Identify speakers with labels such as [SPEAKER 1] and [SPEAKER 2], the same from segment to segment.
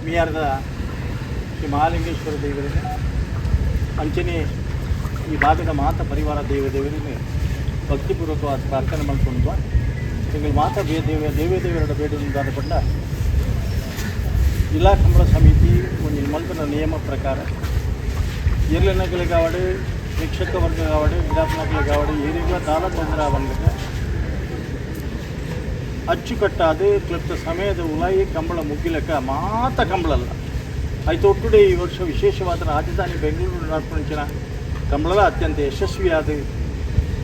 [SPEAKER 1] ಮಿಯಾರದ ಶ್ರೀ ಮಹಾಲಿಂಗೇಶ್ವರ ದೇವರಿಗೆ, ಅಂಚನೆ ಈ ಭಾಗದ ಮಾತ ಪರಿವಾರ ದೇವ ದೇವರಿಗೆ ಭಕ್ತಿಪೂರ್ವಕವಾದ ಪ್ರಾರ್ಥನೆ ಮಾಡ್ಕೊಂಡು, ಎಂಕುಲು ಮಾತ ದೇವ ದೇವ ದೇವರ ಬೇಡುದಾದ ಪಂಡ, ಜಿಲ್ಲಾ ಕಂಬಳ ಸಮಿತಿ ಒಂಜಿ ಮಲ್ಪುನ ನಿಯಮ ಪ್ರಕಾರ ಎರ್ಲೆನಕಲೆಗಾವಡ್, ವೀಕ್ಷಕ ವರ್ಗಗಾವಡ್, ಗಿಡಾಪ್ನಕಲೆಗಾವಡ್, ಏರಿಗ್ಲ ದಾಲ ತೊಂದರೆ ಆವಂದಿಕ ಅಚ್ಚುಕಟ್ಟಾದ ಕ್ಲಪ್ತ ಸಮಯದ ಉಲಾಯಿ ಕಂಬಳ ಮುಗ್ಗಿಲಕ ಮಾತ ಕಂಬಳಲ್ಲ ಐತೊಟ್ಟುಡೆ. ಈ ವರ್ಷ ವಿಶೇಷವಾದ ರಾಜಧಾನಿ ಬೆಂಗಳೂರು ನಡಪುನಂಚಿನ ಕಂಬಳಲ ಅತ್ಯಂತ ಯಶಸ್ವಿಯಾದ,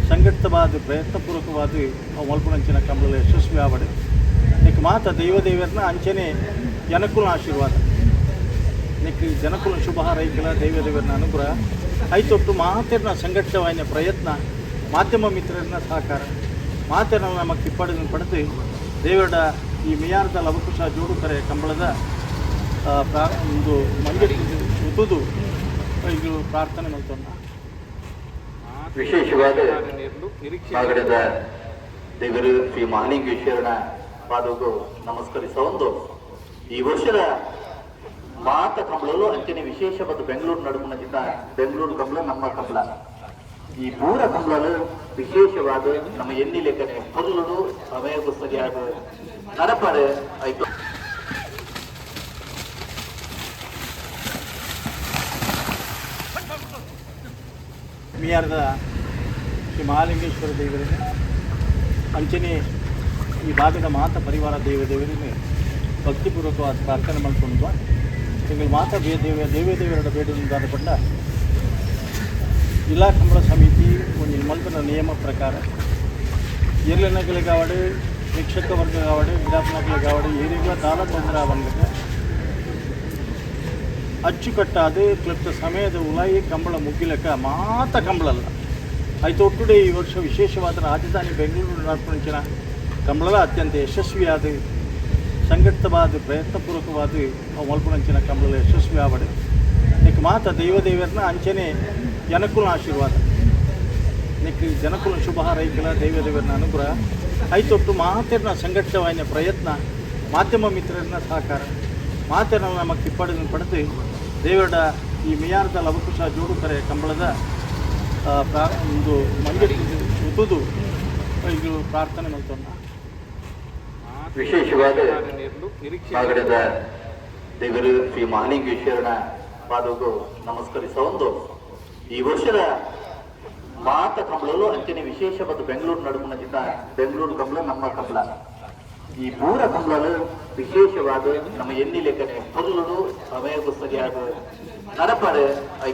[SPEAKER 1] ಸಂಘಟಿತವಾದ, ಪ್ರಯತ್ನಪೂರ್ವಕವಾದ ಅವು ಮಲ್ಪುನಂಚಿನ ಕಂಬಳಲ ಯಶಸ್ವಿ ಆವಡ್. ನೆಕ್ ಮಾತ ದೈವ ದೇವರನ್ನ, ಅಂಚನೆ ಜನಕುಲ ಆಶೀರ್ವಾದ, ನೆಕ್ ಜನಕುಲ ಶುಭ ಹಾರೈಕೆಲ, ದೈವ ದೇವರನ್ನ ಅನುಗ್ರಹ, ಐತೊಟ್ಟು ಮಾತೆರ್ನ ಸಂಘಟಿತವಾಯಿನ ಪ್ರಯತ್ನ, ಮಾಧ್ಯಮ ಮಿತ್ರರನ್ನ ಸಹಕಾರ, ಮಾತೆರ್ನ ನಮಕ್ ಇಪ್ಪಡಿನ ಪಡೆದು ದೇವರ ಈ ಮಿಯಾರದ ಲವಕುಶ ಜೋಡುಕರೆ ಕಂಬಳದ ಒಂದು ಮಂಜು ಉತುದು ಈಗ ಪ್ರಾರ್ಥನೆ ಮಲ್ತೊನ್ನ.
[SPEAKER 2] ವಿಶೇಷವಾದ ಮಾಗಡಿದ ದೇವರು ಶ್ರೀ ಮಹಾಲಿಂಗೇಶ್ವರನ ಪಾದಕ್ಕೂ ನಮಸ್ಕರಿಸ ಒಂದು ಈ ವರ್ಷದ ಮಾತ ಕಂಬಳಲು, ಅಂಚನೆ ವಿಶೇಷವಾದ ಬೆಂಗಳೂರು ನಡುವಿನ ಜಿಲ್ಲ ಬೆಂಗಳೂರು ಕಂಬಳ, ನಮ್ಮ ಕಂಬಳ, ಈ ಪೂರ ಕಂಬಳಲು ವಿಶೇಷವಾದ ನಮ್ಮ ಎಣ್ಣಿ ಲೆಕ್ಕನೆ ಪೊರ್ಲುಡು ಸಮಯಕ್ಕೂ ಸರಿಯಾದ ನಡಪಡೆ ಆಯ್ತು.
[SPEAKER 1] ಮಿಯಾರದ ಶ್ರೀ ಮಹಾಲಿಂಗೇಶ್ವರ ದೇವರಿಗೆ, ಅಂಚನೆ ಈ ಭಾಗದ ಮಾತ ಪರಿವಾರ ದೇವ ದೇವರಿಗೆ ಭಕ್ತಿಪೂರ್ವಕವಾದ ಪ್ರಾರ್ಥನೆ ಮಾಡ್ಕೊಂಡು, ಎಂಕುಲು ಮಾತ ದೇವ ದೇವ ದೇವರ ಬೇಡುದಾದ ಪಂಡ, ಜಿಲ್ಲಾ ಕಂಬಳ ಸಮಿತಿ ಒಂಜಿ ಮಲ್ಪುನ ನಿಯಮ ಪ್ರಕಾರ ಎರ್ಲೆನಕಲೆಗಾವಡ್, ವೀಕ್ಷಕ ವರ್ಗಗಾವಡ್, ಗಿಡಾಪ್ನಕಲೆಗಾವಡ್, ಏರಿಗ್ಲ ದಾಲ ತೊಂದರೆ ಆವಂದಿಕ ಅಚ್ಚುಕಟ್ಟಾದ ಕ್ಲಪ್ತ ಸಮಯದ ಉಲಾಯಿ ಕಂಬಳ ಮುಗ್ಗಿಲಕ ಮಾತ ಕಂಬಳಲ್ಲ ಐತೊಟ್ಟುಡೆ. ಈ ವರ್ಷ ವಿಶೇಷವಾದ ರಾಜಧಾನಿ ಬೆಂಗಳೂರು ನಡಪುನಂಚಿನ ಕಂಬಳಲ ಅತ್ಯಂತ ಯಶಸ್ವಿಯಾದ, ಸಂಘಟಿತವಾದ, ಪ್ರಯತ್ನಪೂರ್ವಕವಾದ ಅವು ಮಲ್ಪುನಂಚಿನ ಕಂಬಳಲ ಯಶಸ್ವಿ ಆವಡ್. ನೆಕ್ ಮಾತ ದೈವ ದೇವರನ್ನ, ಅಂಚನೆ ಜನಕುಲ ಆಶೀರ್ವಾದ, ನೆಕ್ ಜನಕುಲ ಶುಭ ಹಾರೈಕೆಲ, ದೈವ ದೇವರನ್ನ ಅನುಗ್ರಹ, ಐತೊಟ್ಟು ಮಾತೆರ್ನ ಸಂಘಟಿತವಾಯಿನ ಪ್ರಯತ್ನ, ಮಾಧ್ಯಮ ಮಿತ್ರರನ್ನ ಸಹಕಾರ, ಮಾತೆರ್ನ ನಮಕ್ ಇಪ್ಪಡಿನ ಪಡೆದು ದೇವರ ಈ ಮಿಯಾರದ ಲವಕುಶ ಜೋಡುಕರೆ ಕಂಬಳದ ಒಂದು ಮಂಜು ಉತುದು ಈಗ ಪ್ರಾರ್ಥನೆ ಮಲ್ತೊನ್ನ.
[SPEAKER 2] ವಿಶೇಷವಾದ ಮಾಗಡಿದ ದೇವರು ಶ್ರೀ ಮಹಾಲಿಂಗೇಶ್ವರನ ಪಾದಕ್ಕೂ ನಮಸ್ಕರಿಸ ಒಂದು ಈ ವರ್ಷದ ಮಾತ ಕಂಬಳಲು, ಅಂಚನೆ ವಿಶೇಷವಾದ ಬೆಂಗಳೂರು ನಡುವಿನ ಜಿಲ್ಲ ಬೆಂಗಳೂರು ಕಂಬಳ, ನಮ್ಮ ಕಂಬಳ, ಈ ಪೂರ ಕಂಬಳಲು ವಿಶೇಷವಾದ ನಮ್ಮ ಎಣ್ಣಿ ಲೆಕ್ಕನೆ ಪೊರ್ಲುಡು ಸಮಯಕ್ಕೂ ಸರಿಯಾದ ನಡಪಡೆ ಆಯ್ತು.